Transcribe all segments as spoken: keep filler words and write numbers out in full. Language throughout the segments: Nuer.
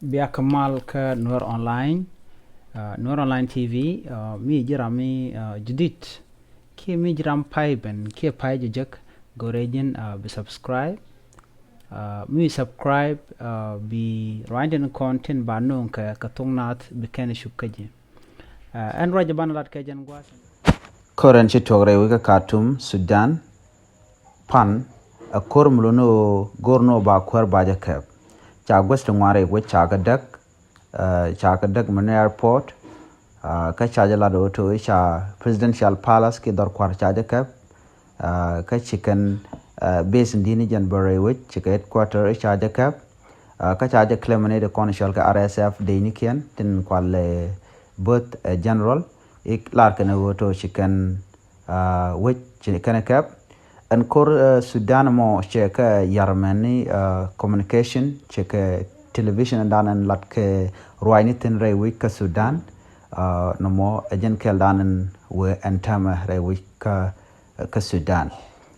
Bia kɛ mal kä Nuer Online, uh, Nuer Online T V, uh, mi ji̱ ram mi uh, jidit. Kiɛ mi ji̱ ram pay ben kiɛ pay jɛ jek, go̱rɛ ji̱n uh, bi subscribe. Uh, mi subscribe uh, bi ruany tin kɔn tin ba no̱o̱ŋ kɛ kɛ thok nath bi kɛn cup kä ji̱. Uh, ɛn ruac ban lat kɛ jɛn gua̱a̱th. Kɔr ɛn ci tuɔk rɛy wec kä Khartoum, Sudan. Pan ɛ kɔr mi lo ni ɣöö go̱r ni ɣöö ba kuäär ba jɛ kɛp. Ca guäth ti ŋuan rɛy wec ca kɛ däk, uh, ca kɛ däk mi ni airport. Uh, kä ca jɛ lat ɣöö to i̱ ca Presidential Palace ki dhɔr kua̱r ca jɛ kɛp. Uh, kä ci kɛn uh, base in di̱t ni jɛn bä rɛy wec ci kɛ headquarter i̱ ca jɛ kɛp. Uh, kä ca jɛ claim ni di kɔn cɔl kɛ R S F dec ni kiɛn tin kual uh, both uh, general i̱ lar kɛn ɣöö to ci kɛn uh, wec ci kɛn kɛp. Ɛn kɔr uh, Sudan mɔ cɛ kɛ yar mɛn ni uh, communication cɛ kɛ television dan ɛn lat kɛ ruac ni thin rɛy wec kä Sudan. Uh, nɔmɔ ɛ jɛn kɛl dan ɛn wee ɛn tɛmɛ rɛy wec kä kä Sudan.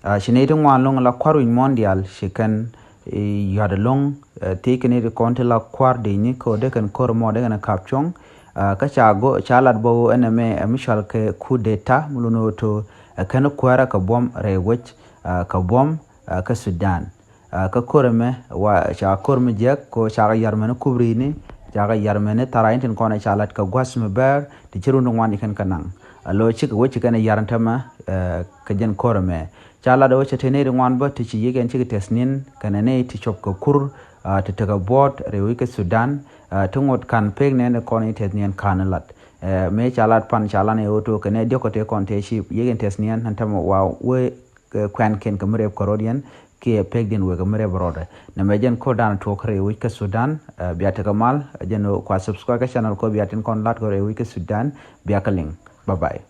Uh, ci nɛy ti ŋuan loŋ la kua̱r wi̱c muɔ̱ɔ̱n diaal ci kɛn uh, yuat loŋ uh, thiec kɛ nɛy ti kɔn ti la kua̱r dec ni kɛ ɣöö dee kɛn ko̱r mɔ dee kɛn kap cuɔ̱ŋ. Uh, kä ca go ca lat bä ɣöö ɛn ɛmɛ ɛmi cɔal kɛ coup d'etat mi lun ɣöö to uh, kɛn kuäärä kɛ buɔ̱m rɛy wec uh, kɛ buɔ̱m uh, kä Sudan. Uh, kä ko̱r ɛmɛ wa ca ko̱r mi jiäk ko ca kɛ yar mɛni kup ri̱i̱ni ca kɛ yar mɛni tharac tin kɔn ca lat kɛ gua̱th mi bɛɛr ti ci run ti ŋuan ci kɛn kɛ naŋ. A lo cikɛ wec ci kɛn yar tɛmɛ uh, kɛ jɛn ko̱r ɛmɛ ca lat wec cɛ te nɛy ti ŋuan bä ti ci yiëk ɛn cikɛ tɛth niɛn kɛnɛ nɛy ti cop kɛ kur uh, ti tekɛ buɔt rɛy wec kä Sudan. Uh, ti ŋot kan pek nɛn ti kɔn i̱ tɛth niɛn kan ilat uh, mëë ca lat pan ca lan i̱ ɣöö to kɛnɛ diɔk kɛ te kɔn te ci yiëk ɛn tɛth niɛn ɛn tɛmɛ wa wee kuɛn ken kɛ mi rep kɛ rɔt yɛn kiɛ pek din wek kɛ mi rep rɔt. Nɛ mɛ jɛn ko̱r dan tuɔk rɛy wec kä Sudan uh, bia tekɛ mal uh, jɛn kua subscribe kä channel kɔ bia tin kɔn lat kɔ rɛy wec kä Sudan. Bia kä liŋ. Bye bye.